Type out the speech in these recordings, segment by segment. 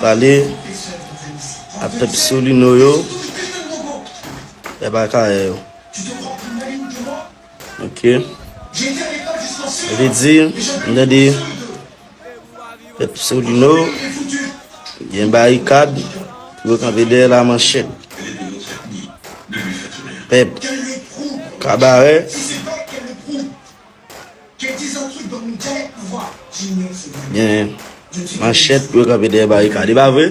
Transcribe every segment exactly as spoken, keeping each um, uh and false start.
Pale a pèp Solino yo, pèp Akayè yo. Ok. Vle di, m tande pèp Solino, gen barikad, yo kanpe dèyè Lamanchèt. Pèp Kabarè, gen Manchèt, yo kanpe dèyè barikad. E pa vre?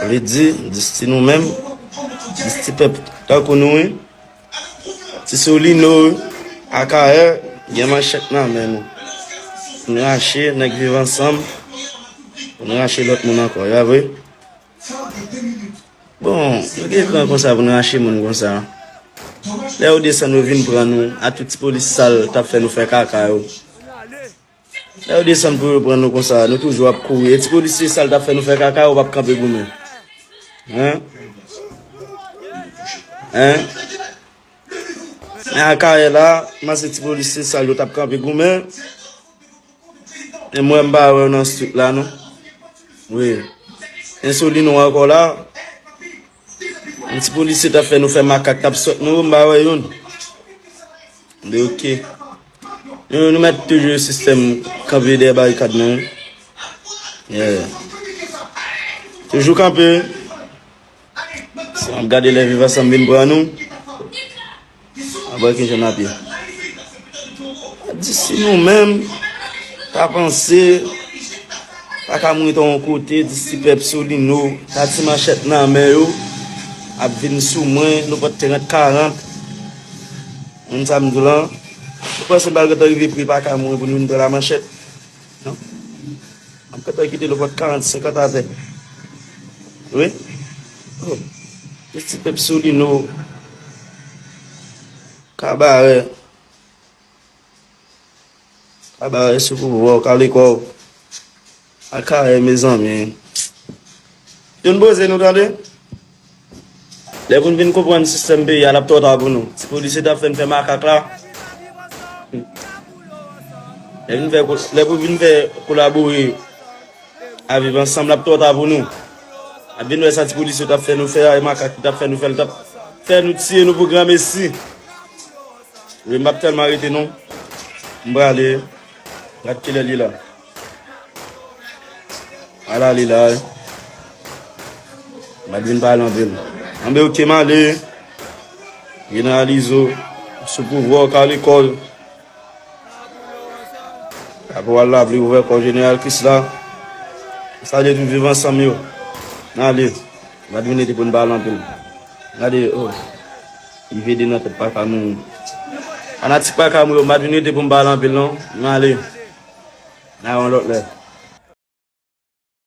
Vle di, dis ti nou menm, dis ti pèp tankou nou, wi. Ti Solino, Akayè, gen manchèt nan men nou. Pou n rache nèg Viv Ansanm, pou n rache lòt moun ankò, e pa vre? Bon, nou gen gran konsa pou n rache moun konsa. Lè yo desann, yo vin pran nou, a tout ti polis sal t ap fè nou fè kaka yo. Lè yo desann pou yo pran nou konsa, nou toujou ap kouri. E ti polisye sal t ap fè nou fè kaka, yo p ap kanpe goumen. Hein? Hein? Men Akayè la, m panse ti polisye sal yo t ap kanpe goumen. E mwen, m pa wè yo nan strik la, non. Wi. E Solino ankò la. Yon ti polisye t ap fè nou fè makak, t ap sòt nou, m pa wè youn. Men ok. Nou, nou mèt toujou sistèm kanpe dèyè barikad nou. Yeah. Toujou kanpe. Si n ap gade lè Viv Ansanm vin pran nou. Ap wè kijan n ap ye. Di si nou menm, ta panse, pa ka mouri ta yon kote, di si pèp Solino, ta ti manchèt nan men yo, ap vin sou mwen, nenpòt trant karant. Moun sa m di w lan, ou panse m pral gentan rive pre pa ka mouri pou nou vin pran Lamanchèt? Non. M ap gentan kite l pou karant senkant atè. Wi. Oh. Ti pèp Solino. Kabarè. Kabarè sou pouvwa, kale kò w. Akayè, mezanmi. Youn poze nou tande. Lè pou n vin konprann sistèm peyi a, l ap twò ta pou nou. Ti polisye t ap fè n fè makak la. Lè vin fè ko-, lè pou vin fè kolabore a Viv Ansanm, l ap twò ta pou nou. N ap vin wè sa ti polisye t ap fè nou fè a, e makak li t ap fè nou fè, l t ap fè nou tiye nou pou granmesi. Wi, m p ap tèlman rete non. M prale. Gad kilè li la. Ala li la, wi. M pa t vin pale anpil. Anben, ok, m ale. Jeneral Izo, sou pouvwa w, kale kò l. Kaporal Lavli, ouvè kò w, Jeneral Krisla. Salye tout Viv Ansanm yo. M ale. M pa t vin rete pou n pale anpil. Gade, oh. Li vede nan tèt pa ka mouri. Fanatik pa ka mouri, m pa t vin rete pou m pale anpil non. M ale. N a wè yon lòt lè.